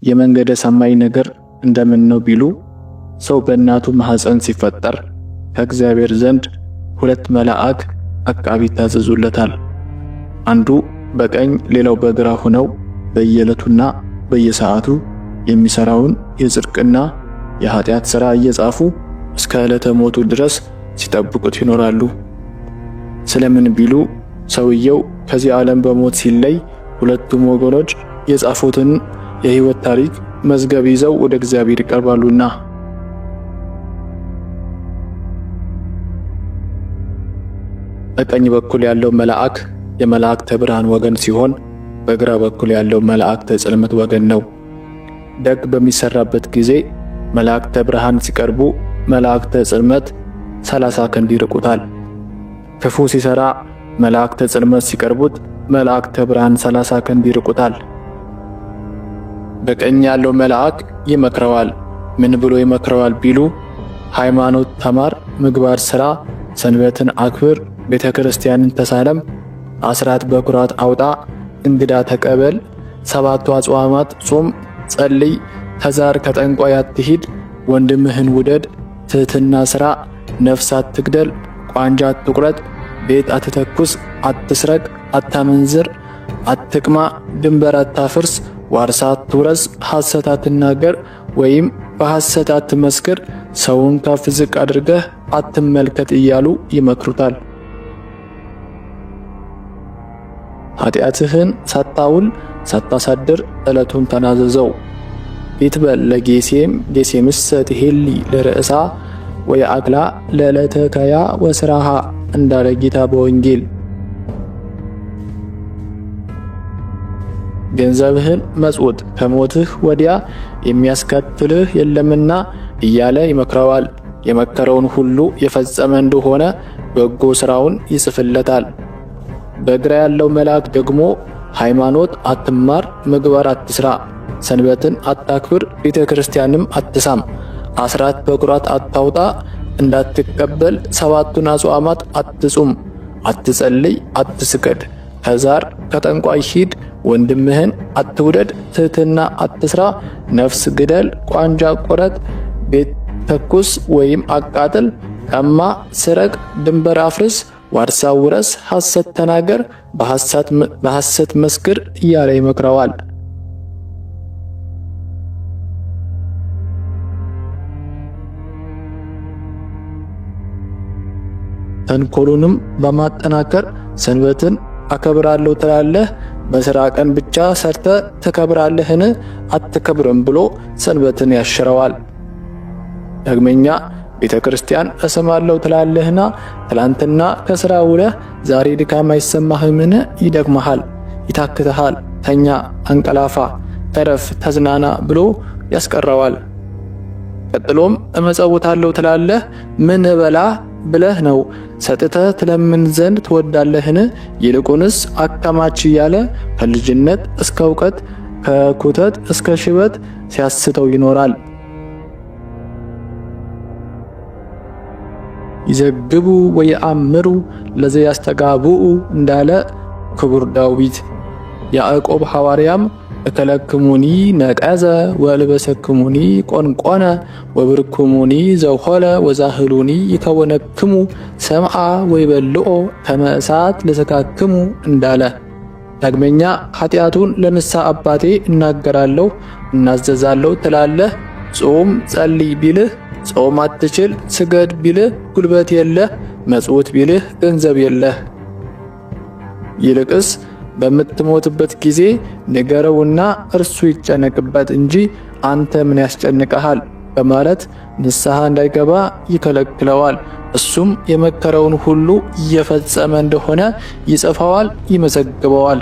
የመንገደ ሰማይ ነገር እንደምን ነው ቢሉ፣ ሰው በእናቱ ማኅፀን ሲፈጠር ከእግዚአብሔር ዘንድ ሁለት መልአክ አቃቢ ታዘዙለታል። አንዱ በቀኝ ሌላው በግራ ሆነው በየዕለቱና በየሰዓቱ የሚሰራውን የጽድቅና የኃጢአት ሥራ እየጻፉ እስከ ዕለተ ሞቱ ድረስ ሲጠብቁት ይኖራሉ። ስለምን ቢሉ፣ ሰውየው ከዚህ ዓለም በሞት ሲለይ ሁለቱም ወገኖች የጻፉትን የሕይወት ታሪክ መዝገብ ይዘው ወደ እግዚአብሔር ይቀርባሉና። በቀኝ በኩል ያለው መልአክ የመላእክተ ብርሃን ወገን ሲሆን፣ በግራ በኩል ያለው መላእክተ ጽልመት ወገን ነው። ደግ በሚሰራበት ጊዜ መላእክተ ብርሃን ሲቀርቡ መላእክተ ጽልመት 30 ክንድ ይርቁታል። ክፉ ሲሰራ መላእክተ ጽልመት ሲቀርቡት መላእክተ ብርሃን 30 ክንድ ይርቁታል። በቀኝ ያለው መልአክ ይመክረዋል። ምን ብሎ ይመክረዋል ቢሉ፣ ሃይማኖት ተማር፣ ምግባር ስራ፣ ሰንበትን አክብር፣ ቤተ ክርስቲያንን ተሳለም፣ አስራት በኩራት አውጣ፣ እንግዳ ተቀበል፣ ሰባቱ አጽዋማት ጾም፣ ጸልይ፣ ከዛር ከጠንቋይ አትሂድ፣ ወንድምህን ውደድ፣ ትህትና ስራ፣ ነፍስ አትግደል፣ ቋንጃ አትቁረጥ፣ ቤት አትተኩስ፣ አትስረቅ፣ አታመንዝር፣ አትቅማ፣ ድንበር አታፍርስ፣ ዋርሳ አትውረስ፣ ሐሰት አትናገር ወይም በሐሰት አትመስክር፣ ሰውን ከፍ ዝቅ አድርገህ አትመልከት እያሉ ይመክሩታል። ኃጢአትህን ሳታውል ሳታሳድር ዕለቱን ተናዘዘው። ኢትበል ለጌሴም ጌሴምሰ ትሄሊ ለርእሳ ወየአክላ ለዕለተ ከያ ወስራሃ እንዳለ ጌታ በወንጌል። ገንዘብህን መጽውት፣ ከሞትህ ወዲያ የሚያስከትልህ የለምና እያለ ይመክረዋል። የመከረውን ሁሉ የፈጸመ እንደሆነ በጎ ስራውን ይጽፍለታል። በግራ ያለው መልአክ ደግሞ ሃይማኖት አትማር፣ ምግባር አትስራ፣ ሰንበትን አታክብር፣ ቤተ ክርስቲያንም አትሳም፣ አስራት በኩራት አታውጣ፣ እንዳትቀበል ሰባቱን አጽዋማት አትጹም፣ አትጸልይ፣ አትስገድ፣ ከዛር ከጠንቋይ ሂድ፣ ወንድምህን አትውደድ፣ ትህትና አትስራ፣ ነፍስ ግደል፣ ቋንጃ ቆረጥ፣ ቤት ተኩስ ወይም አቃጥል፣ ቀማ፣ ስረቅ፣ ድንበር አፍርስ፣ ዋርሳ ውረስ፣ ሐሰት ተናገር፣ በሐሰት መስክር እያለ ይመክረዋል። ተንኮሉንም በማጠናከር ሰንበትን አከብራለሁ ትላለህ፣ በስራ ቀን ብቻ ሰርተ ትከብራለህን? አትከብርም ብሎ ሰንበትን ያሽረዋል። ዳግመኛ ቤተ ክርስቲያን እስማለሁ ትላለህና ትላንትና ከስራ ውለህ ዛሬ ድካም አይሰማህምን? ይደክመሃል፣ ይታክትሃል፣ ተኛ፣ አንቀላፋ፣ ተረፍ፣ ተዝናና ብሎ ያስቀረዋል። ቀጥሎም እመጸውታለሁ ትላለህ፣ ምን እበላ ብለህ ነው ሰጥተህ ትለምን ዘንድ ትወዳለህን? ይልቁንስ አከማች እያለ ከልጅነት እስከ እውቀት ከኩተት እስከ ሽበት ሲያስተው ይኖራል። ይዘግቡ ወየአምሩ ለዘያስተጋብኡ እንዳለ ክቡር ዳዊት። ያዕቆብ ሐዋርያም እከለክሙኒ ነቀዘ ወልበሰክሙኒ ቆንቆነ ወብርክሙኒ ዘውሖለ ወዛህሉኒ ይከወነክሙ ሰምዓ ወይበልኦ ከመ እሳት ለሰካክሙ እንዳለ። ዳግመኛ ኃጢአቱን ለንስሐ አባቴ እናገራለሁ እናዘዛለሁ ትላለህ። ጾም ጸልይ ቢልህ ጾም አትችል፣ ስገድ ቢልህ ጉልበት የለህ፣ መጽውት ቢልህ ገንዘብ የለህ። ይልቅስ በምትሞትበት ጊዜ ንገረውና እርሱ ይጨነቅበት እንጂ አንተ ምን ያስጨንቀሃል በማለት ንስሐ እንዳይገባ ይከለክለዋል። እሱም የመከረውን ሁሉ እየፈጸመ እንደሆነ ይጽፈዋል፣ ይመዘግበዋል።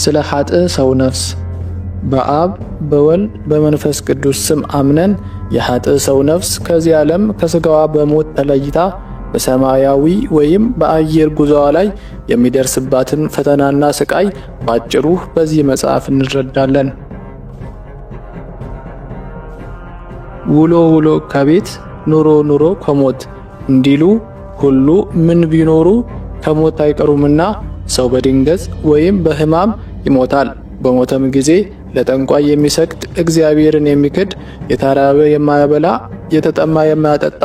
ስለ ኃጥእ ሰው ነፍስ። በአብ በወልድ በመንፈስ ቅዱስ ስም አምነን የኃጥእ ሰው ነፍስ ከዚህ ዓለም ከስጋዋ በሞት ተለይታ በሰማያዊ ወይም በአየር ጉዞዋ ላይ የሚደርስባትን ፈተናና ስቃይ ባጭሩ በዚህ መጽሐፍ እንረዳለን። ውሎ ውሎ ከቤት፣ ኑሮ ኑሮ ከሞት እንዲሉ ሁሉ ምን ቢኖሩ ከሞት አይቀሩምና ሰው በድንገት ወይም በሕማም ይሞታል። በሞተም ጊዜ ለጠንቋይ የሚሰግድ፣ እግዚአብሔርን የሚክድ፣ የተራበ የማያበላ፣ የተጠማ የማያጠጣ፣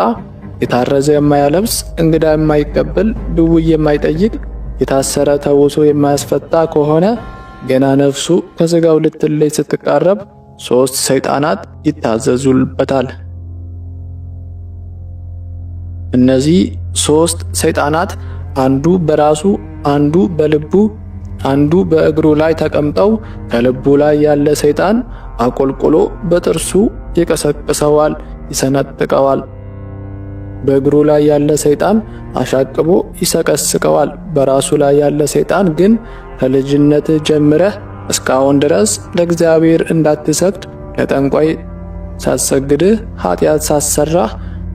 የታረዘ የማያለብስ፣ እንግዳ የማይቀበል፣ ድውይ የማይጠይቅ፣ የታሰረ ተውሶ የማያስፈታ ከሆነ ገና ነፍሱ ከሥጋው ልትለይ ስትቃረብ 3 ሰይጣናት ይታዘዙበታል። እነዚህ 3 ሰይጣናት አንዱ በራሱ፣ አንዱ በልቡ፣ አንዱ በእግሩ ላይ ተቀምጠው ከልቡ ላይ ያለ ሰይጣን አቆልቁሎ በጥርሱ ይቀሰቅሰዋል፣ ይሰነጥቀዋል። በእግሩ ላይ ያለ ሰይጣን አሻቅቦ ይሰቀስቀዋል። በራሱ ላይ ያለ ሰይጣን ግን ከልጅነት ጀምረህ እስካሁን ድረስ ለእግዚአብሔር እንዳትሰግድ ለጠንቋይ ሳሰግድህ ኃጢአት ሳሰራህ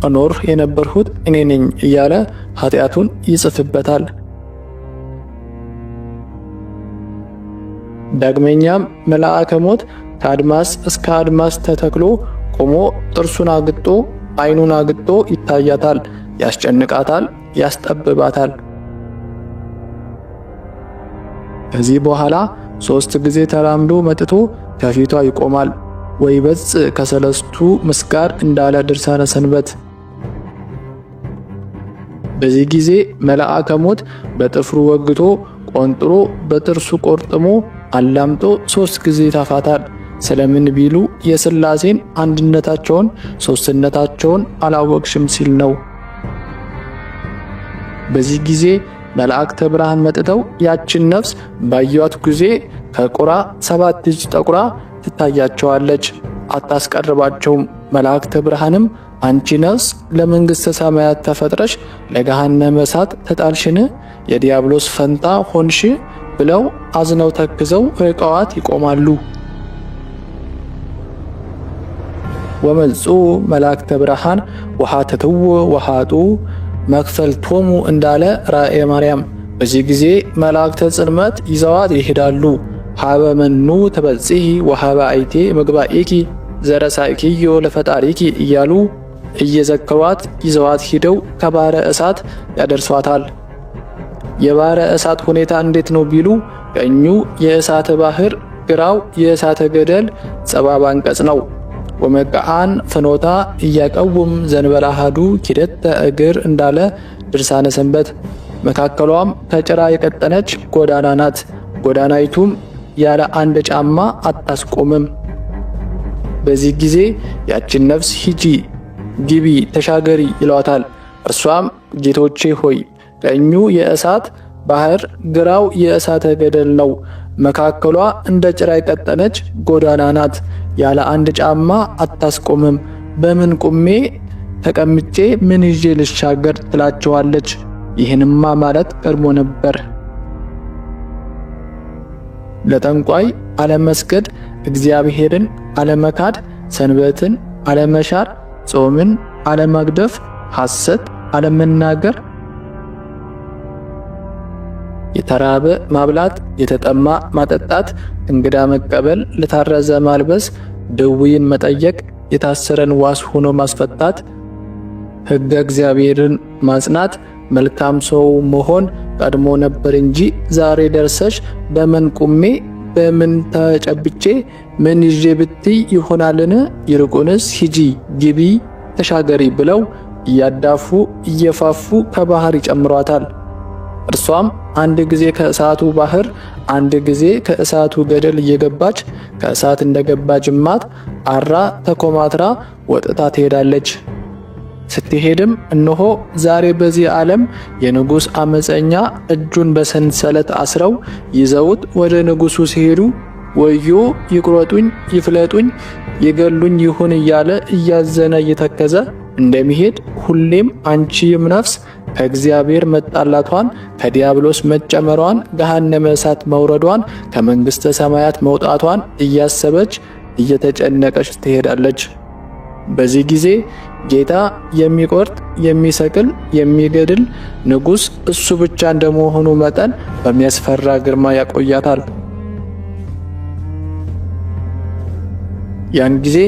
እኖር የነበርሁት እኔ ነኝ እያለ ኃጢአቱን ይጽፍበታል። ዳግመኛም መልአከ ሞት ከአድማስ እስከ አድማስ ተተክሎ ቆሞ ጥርሱን አግጦ ዓይኑን አግጦ ይታያታል፣ ያስጨንቃታል፣ ያስጠብባታል። ከዚህ በኋላ 3 ጊዜ ተራምዶ መጥቶ ከፊቷ ይቆማል። ወይበጽ ከሰለስቱ ምስጋር እንዳለ ድርሳነ ሰንበት። በዚህ ጊዜ መልአከ ሞት በጥፍሩ ወግቶ ቆንጥሮ በጥርሱ ቆርጥሞ አላምጦ 3 ጊዜ ይተፋታል። ስለምን ቢሉ የሥላሴን አንድነታቸውን ሶስትነታቸውን አላወቅሽም ሲል ነው። በዚህ ጊዜ መላእክተ ብርሃን መጥተው ያችን ነፍስ ባዩአት ጊዜ ከቁራ 7 እጅ ጠቁራ ትታያቸዋለች፣ አታስቀርባቸውም። መላእክተ ብርሃንም አንቺ ነፍስ ለመንግሥተ ሰማያት ተፈጥረሽ ለገሃነመ እሳት ተጣልሽን? የዲያብሎስ ፈንታ ሆንሽ? ብለው አዝነው ተክዘው ርቀዋት ይቆማሉ። ወመጹ መላእክተ ብርሃን ወሐተትዎ ወሃጡ መክፈልቶሙ እንዳለ ራእየ ማርያም። በዚህ ጊዜ መላእክተ ጽልመት ይዘዋት ይሄዳሉ። ሀበ መኑ ተበጽሒ ወሀበ አይቴ ምግባኤኪ ዘረሳይኪዮ ለፈጣሪኪ እያሉ እየዘከሯት ይዘዋት ሂደው ከባሕረ እሳት ያደርሷታል። የባሕረ እሳት ሁኔታ እንዴት ነው ቢሉ ቀኙ የእሳተ ባህር፣ ግራው የእሳተ ገደል ጸባብ አንቀጽ ነው። ወመቃአን ፍኖታ እያቀውም ዘንበለ አሐዱ ኪደተ እግር እንዳለ ድርሳነ ሰንበት። መካከሏም ከጭራ የቀጠነች ጎዳና ናት። ጎዳናይቱም ያለ አንድ ጫማ አታስቆምም። በዚህ ጊዜ ያችን ነፍስ ሂጂ፣ ግቢ፣ ተሻገሪ ይሏታል። እርሷም ጌቶቼ ሆይ ቀኙ የእሳት ባህር ግራው የእሳተ ገደል ነው። መካከሏ እንደ ጭራ የቀጠነች ጎዳና ናት። ያለ አንድ ጫማ አታስቆምም። በምን ቁሜ ተቀምጬ ምን ይዤ ልሻገር ትላቸዋለች። ይህንማ ማለት ቀድሞ ነበር። ለጠንቋይ አለመስገድ፣ እግዚአብሔርን አለመካድ፣ ሰንበትን አለመሻር፣ ጾምን አለማግደፍ፣ ሐሰት አለመናገር፣ የተራበ ማብላት፣ የተጠማ ማጠጣት፣ እንግዳ መቀበል፣ ለታረዘ ማልበስ፣ ድውይን መጠየቅ፣ የታሰረን ዋስ ሆኖ ማስፈታት፣ ሕገ እግዚአብሔርን ማጽናት፣ መልካም ሰው መሆን ቀድሞ ነበር እንጂ ዛሬ ደርሰሽ በምን ቁሜ በምን ተጨብጬ ምን ይዤ ብትይ ይሆናልን? ይልቁንስ ሂጂ፣ ግቢ፣ ተሻገሪ ብለው እያዳፉ እየፋፉ ከባህር ይጨምሯታል። እርሷም አንድ ጊዜ ከእሳቱ ባህር አንድ ጊዜ ከእሳቱ ገደል እየገባች ከእሳት እንደገባ ጅማት አራ ተኮማትራ ወጥታ ትሄዳለች። ስትሄድም እነሆ ዛሬ በዚህ ዓለም የንጉሥ አመፀኛ እጁን በሰንሰለት አስረው ይዘውት ወደ ንጉሱ ሲሄዱ ወዮ ይቁረጡኝ፣ ይፍለጡኝ፣ ይገሉኝ ይሁን እያለ እያዘነ እየተከዘ እንደሚሄድ ሁሌም አንቺም ነፍስ ከእግዚአብሔር መጣላቷን ከዲያብሎስ መጨመሯን ገሃነመ እሳት መውረዷን ከመንግሥተ ሰማያት መውጣቷን እያሰበች እየተጨነቀች ትሄዳለች። በዚህ ጊዜ ጌታ የሚቆርጥ የሚሰቅል የሚገድል ንጉሥ እሱ ብቻ እንደመሆኑ መጠን በሚያስፈራ ግርማ ያቆያታል። ያን ጊዜ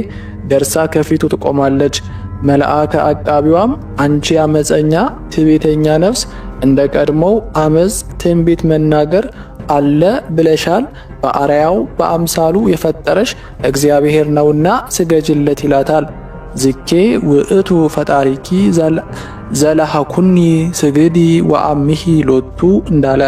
ደርሳ ከፊቱ ትቆማለች። መልአከ አቃቢዋም አንቺ አመፀኛ ትዕቢተኛ ነፍስ እንደ ቀድሞው አመፅ ትንቢት መናገር አለ ብለሻል። በአርአያው በአምሳሉ የፈጠረሽ እግዚአብሔር ነውና ስገጅለት ይላታል። ዝኬ ውእቱ ፈጣሪኪ ዘለሃኩኒ ስግዲ ወአምሂ ሎቱ እንዳለ።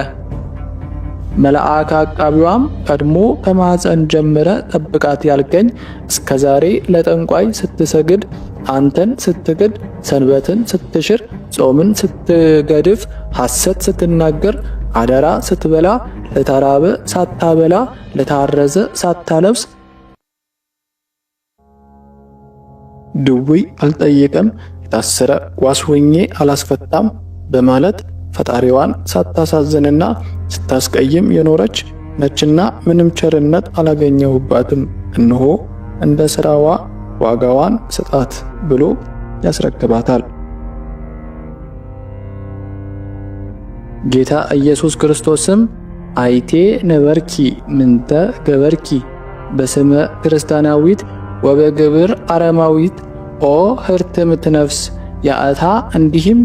መልአከ አቃቢዋም ቀድሞ ከማኅፀን ጀምረ ጠብቃት ያልከኝ እስከዛሬ ለጠንቋይ ስትሰግድ፣ አንተን ስትክድ፣ ሰንበትን ስትሽር፣ ጾምን ስትገድፍ፣ ሐሰት ስትናገር፣ አደራ ስትበላ፣ ለተራበ ሳታበላ፣ ለታረዘ ሳታለብስ፣ ድውይ አልጠየቀም፣ የታሰረ ዋስ ሆኜ አላስፈታም በማለት ፈጣሪዋን ሳታሳዝንና ስታስቀይም የኖረች ነችና ምንም ቸርነት አላገኘሁባትም። እነሆ እንደ ስራዋ ዋጋዋን ስጣት ብሎ ያስረክባታል። ጌታ ኢየሱስ ክርስቶስም አይቴ ነበርኪ ምንተ ገበርኪ በስመ ክርስቲያናዊት ወበግብር አረማዊት ኦ ህርትምት ነፍስ ያእታ፣ እንዲህም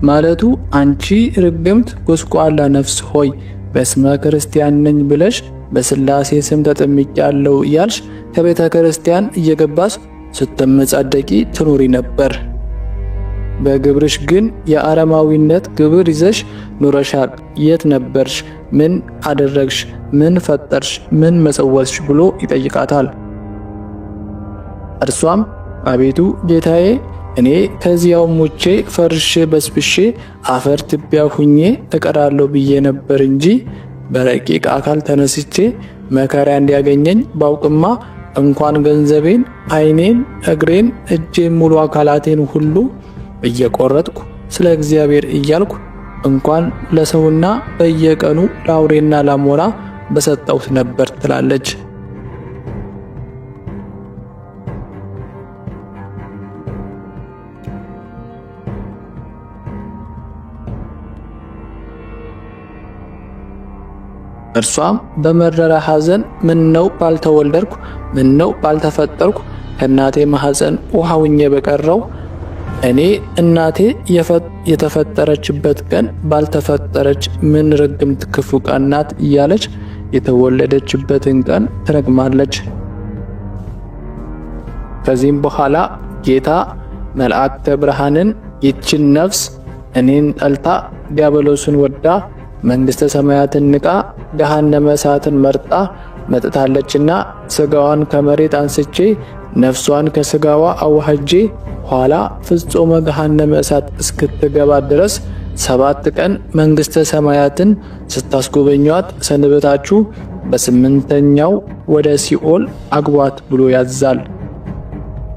ማለቱ አንቺ ርግምት ጎስቋላ ነፍስ ሆይ በስመ ክርስቲያን ነኝ ብለሽ በስላሴ ስም ተጠምቄያለሁ እያልሽ ከቤተ ክርስቲያን እየገባሽ ስትመጻደቂ ትኖሪ ነበር። በግብርሽ ግን የአረማዊነት ግብር ይዘሽ ኑረሻል። የት ነበርሽ? ምን አደረግሽ? ምን ፈጠርሽ? ምን መጸወትሽ? ብሎ ይጠይቃታል። እርሷም አቤቱ ጌታዬ፣ እኔ ከዚያው ሙቼ ፈርሼ በስብሼ አፈር ትቢያ ሁኜ እቀራለሁ ብዬ ነበር እንጂ በረቂቅ አካል ተነስቼ መከራ እንዲያገኘኝ ባውቅማ እንኳን ገንዘቤን፣ ዓይኔን፣ እግሬን፣ እጄን፣ ሙሉ አካላቴን ሁሉ እየቆረጥኩ ስለ እግዚአብሔር እያልኩ እንኳን ለሰውና በየቀኑ ለአውሬና ላሞራ በሰጠሁት ነበር ትላለች። እርሷም በመረረ ሐዘን ምነው ባልተወለድኩ፣ ምነው ባልተፈጠርኩ፣ ከእናቴ ማኅፀን ውሃ ሁኜ በቀረው፣ እኔ እናቴ የተፈጠረችበት ቀን ባልተፈጠረች፣ ምን ርግምት ክፉ ቀን ናት እያለች የተወለደችበትን ቀን ትረግማለች። ከዚህም በኋላ ጌታ መልአክተ ብርሃንን ይችን ነፍስ እኔን ጠልታ ዲያብሎስን ወዳ መንግሥተ ሰማያትን ንቃ ገሃነመ እሳትን መርጣ መጥታለችና ስጋዋን ከመሬት አንስቼ ነፍሷን ከስጋዋ አዋህጄ ኋላ ፍጹመ ገሃነመ እሳት እስክትገባ ድረስ 7 ቀን መንግሥተ ሰማያትን ስታስጎበኟት ሰንበታችሁ በ8ኛው ወደ ሲኦል አግቧት ብሎ ያዛል።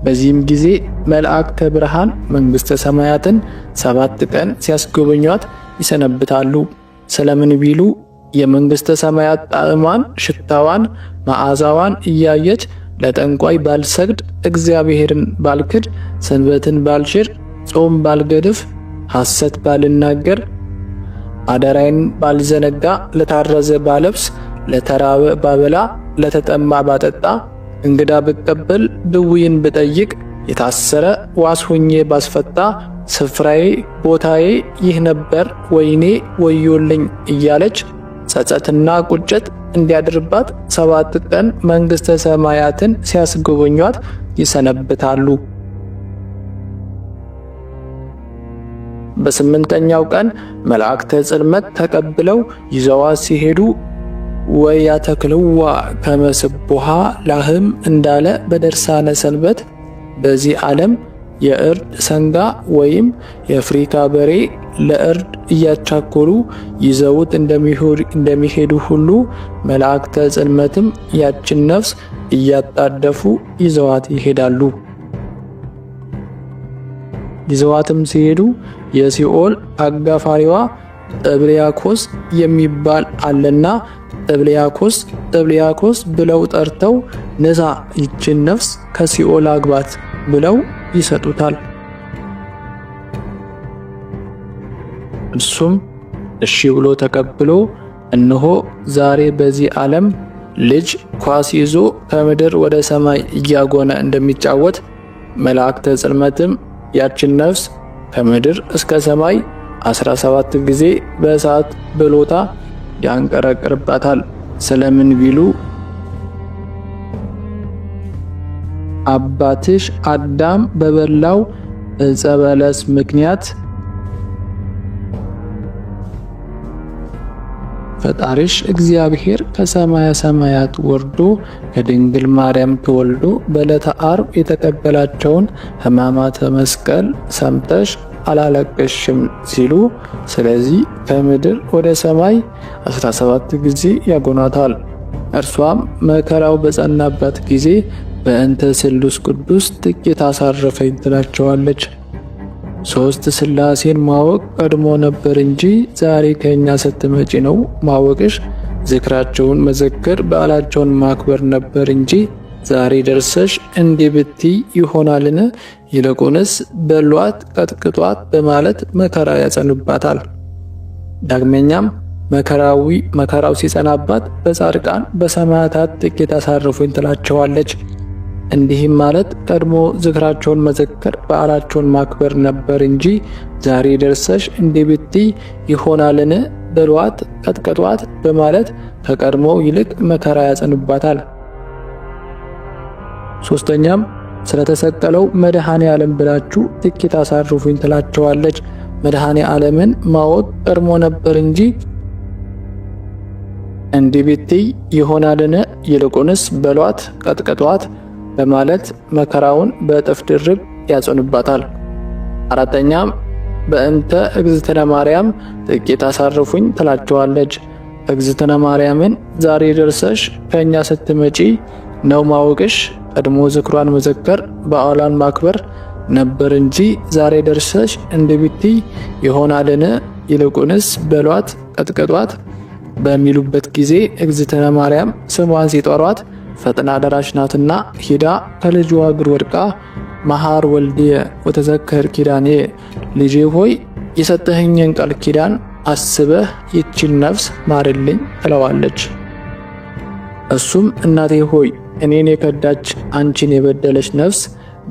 በዚህም ጊዜ መልአክተ ብርሃን መንግሥተ ሰማያትን 7 ቀን ሲያስጎበኟት ይሰነብታሉ። ስለምን ቢሉ የመንግሥተ ሰማያት ጣዕሟን፣ ሽታዋን፣ መዓዛዋን እያየች ለጠንቋይ ባልሰግድ፣ እግዚአብሔርን ባልክድ፣ ሰንበትን ባልሽር፣ ጾም ባልገድፍ፣ ሐሰት ባልናገር፣ አደራይን ባልዘነጋ፣ ለታረዘ ባለብስ፣ ለተራበ ባበላ፣ ለተጠማ ባጠጣ፣ እንግዳ ብቀበል፣ ድውይን ብጠይቅ፣ የታሰረ ዋስ ሁኜ ባስፈታ፣ ስፍራዬ ቦታዬ ይህ ነበር፣ ወይኔ ወዮልኝ እያለች ጸጸትና ቁጭት እንዲያድርባት 7 ቀን መንግሥተ ሰማያትን ሲያስጎበኟት ይሰነብታሉ። በ8ኛው ቀን መላእክተ ጽልመት ተቀብለው ይዘዋት ሲሄዱ ወያተክልዋ ከመስቡሃ ላህም እንዳለ በደርሳነ ሰንበት በዚህ ዓለም የእርድ ሰንጋ ወይም የአፍሪካ በሬ ለእርድ እያቻኮሉ ይዘውት እንደሚሄዱ ሁሉ መላእክተ ጽልመትም ያችን ነፍስ እያጣደፉ ይዘዋት ይሄዳሉ። ይዘዋትም ሲሄዱ የሲኦል አጋፋሪዋ ጥብልያኮስ የሚባል አለና ጥብልያኮስ ጥብልያኮስ ብለው ጠርተው ንሳ ይችን ነፍስ ከሲኦል አግባት ብለው ይሰጡታል። እርሱም እሺ ብሎ ተቀብሎ እነሆ ዛሬ በዚህ ዓለም ልጅ ኳስ ይዞ ከምድር ወደ ሰማይ እያጎነ እንደሚጫወት መላእክተ ጽልመትም ያችን ነፍስ ከምድር እስከ ሰማይ 17 ጊዜ በእሳት ብሎታ ያንቀረቅርባታል። ስለምን ቢሉ አባትሽ አዳም በበላው ዕፀ በለስ ምክንያት ፈጣሪሽ እግዚአብሔር ከሰማየ ሰማያት ወርዶ ከድንግል ማርያም ተወልዶ በዕለተ ዓርብ የተቀበላቸውን ሕማማተ መስቀል ሰምተሽ አላለቀሽም ሲሉ፣ ስለዚህ ከምድር ወደ ሰማይ 17 ጊዜ ያጎናታል። እርሷም መከራው በጸናባት ጊዜ በእንተ ስሉስ ቅዱስ ጥቂት አሳረፈኝ ትላቸዋለች። ሶስት ሥላሴን ማወቅ ቀድሞ ነበር እንጂ ዛሬ ከኛ ስትመጪ ነው ማወቅሽ። ዝክራቸውን መዘከር በዓላቸውን ማክበር ነበር እንጂ ዛሬ ደርሰሽ እንዲህ ብትይ ይሆናልን? ይልቁንስ በሏት፣ ቀጥቅጧት በማለት መከራ ያጸኑባታል። ዳግመኛም መከራው ሲጸናባት በጻድቃን በሰማዕታት ጥቂት አሳርፉኝ ትላቸዋለች። እንዲህም ማለት ቀድሞ ዝክራቸውን መዘከር በዓላቸውን ማክበር ነበር እንጂ ዛሬ ደርሰሽ እንዲህ ብትይ ይሆናልን? በሏት፣ ቀጥቀጧት በማለት ከቀድሞው ይልቅ መከራ ያጸኑባታል። ሶስተኛም ስለተሰቀለው መድኃኔ ዓለም ብላችሁ ጥቂት አሳርፉኝ ትላቸዋለች። መድኃኔ ዓለምን ማወቅ ቀድሞ ነበር እንጂ እንዲህ ብትይ ይሆናልን? ይልቁንስ በሏት፣ ቀጥቀጧት በማለት መከራውን በእጥፍ ድርብ ያጸኑባታል። አራተኛም በእንተ እግዝእትነ ማርያም ጥቂት አሳርፉኝ ትላቸዋለች። እግዝእትነ ማርያምን ዛሬ ደርሰሽ ከእኛ ስትመጪ ነው ማወቅሽ። ቀድሞ ዝክሯን መዘከር በዓሏን ማክበር ነበር እንጂ ዛሬ ደርሰሽ እንዲህ ብትይ ይሆናልን? ይልቁንስ በሏት፣ ቀጥቀጧት በሚሉበት ጊዜ እግዝእትነ ማርያም ስሟን ሲጠሯት ፈጥና ደራሽ ናትና ሂዳ ከልጇ እግር ወድቃ መሐር ወልድየ ወተዘከር ኪዳኔ፣ ልጄ ሆይ የሰጠኸኝን ቃል ኪዳን አስበህ ይችን ነፍስ ማርልኝ ትለዋለች። እሱም እናቴ ሆይ እኔን የከዳች አንቺን የበደለች ነፍስ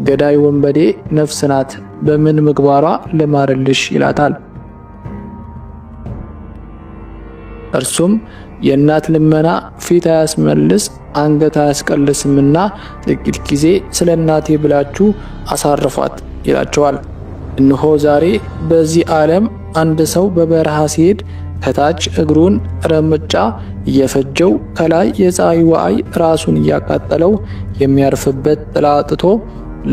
ገዳይ ወንበዴ ነፍስ ናት፣ በምን ምግባሯ ልማርልሽ ይላታል። እርሱም የእናት ልመና ፊት አያስመልስ አንገት አያስቀልስምና ጥቂት ጊዜ ስለ እናቴ ብላችሁ አሳርፏት ይላቸዋል። እነሆ ዛሬ በዚህ ዓለም አንድ ሰው በበረሃ ሲሄድ ከታች እግሩን ረምጫ እየፈጀው ከላይ የፀሐይ ዋዕይ ራሱን እያቃጠለው የሚያርፍበት ጥላ አጥቶ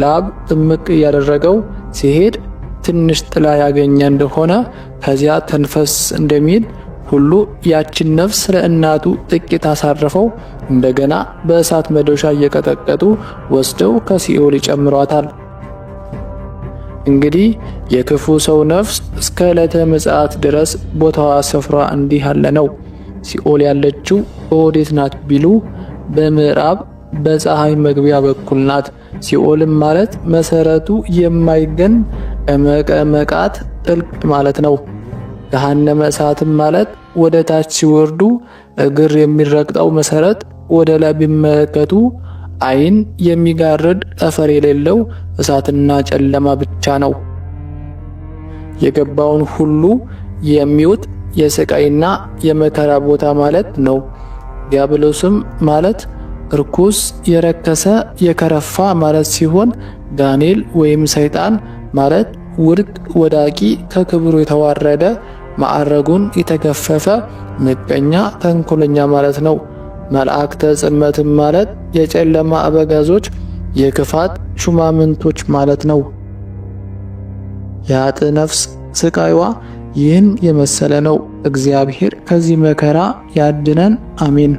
ላብ ጥምቅ እያደረገው ሲሄድ ትንሽ ጥላ ያገኘ እንደሆነ ከዚያ ተንፈስ እንደሚል ሁሉ ያችን ነፍስ ለእናቱ ጥቂት አሳርፈው እንደገና በእሳት መዶሻ እየቀጠቀጡ ወስደው ከሲኦል ይጨምሯታል። እንግዲህ የክፉ ሰው ነፍስ እስከ ዕለተ ምጽአት ድረስ ቦታዋ ስፍራ እንዲህ ያለ ነው። ሲኦል ያለችው በወዴት ናት ቢሉ በምዕራብ በፀሐይ መግቢያ በኩል ናት። ሲኦልም ማለት መሰረቱ የማይገን እመቀመቃት ጥልቅ ማለት ነው። ገሃነመ እሳትም ማለት ወደ ታች ሲወርዱ እግር የሚረግጠው መሰረት ወደ ላይ ቢመለከቱ ዓይን የሚጋርድ ጠፈር የሌለው እሳትና ጨለማ ብቻ ነው። የገባውን ሁሉ የሚውጥ የስቃይና የመከራ ቦታ ማለት ነው። ዲያብሎስም ማለት እርኩስ፣ የረከሰ፣ የከረፋ ማለት ሲሆን ጋኔል ወይም ሰይጣን ማለት ውድቅ፣ ወዳቂ፣ ከክብሩ የተዋረደ፣ ማዕረጉን የተገፈፈ፣ ምቀኛ፣ ተንኮለኛ ማለት ነው። መላእክተ ጽልመትም ማለት የጨለማ አበጋዞች፣ የክፋት ሹማምንቶች ማለት ነው። የኃጥእ ነፍስ ስቃይዋ ይህን የመሰለ ነው። እግዚአብሔር ከዚህ መከራ ያድነን፣ አሜን።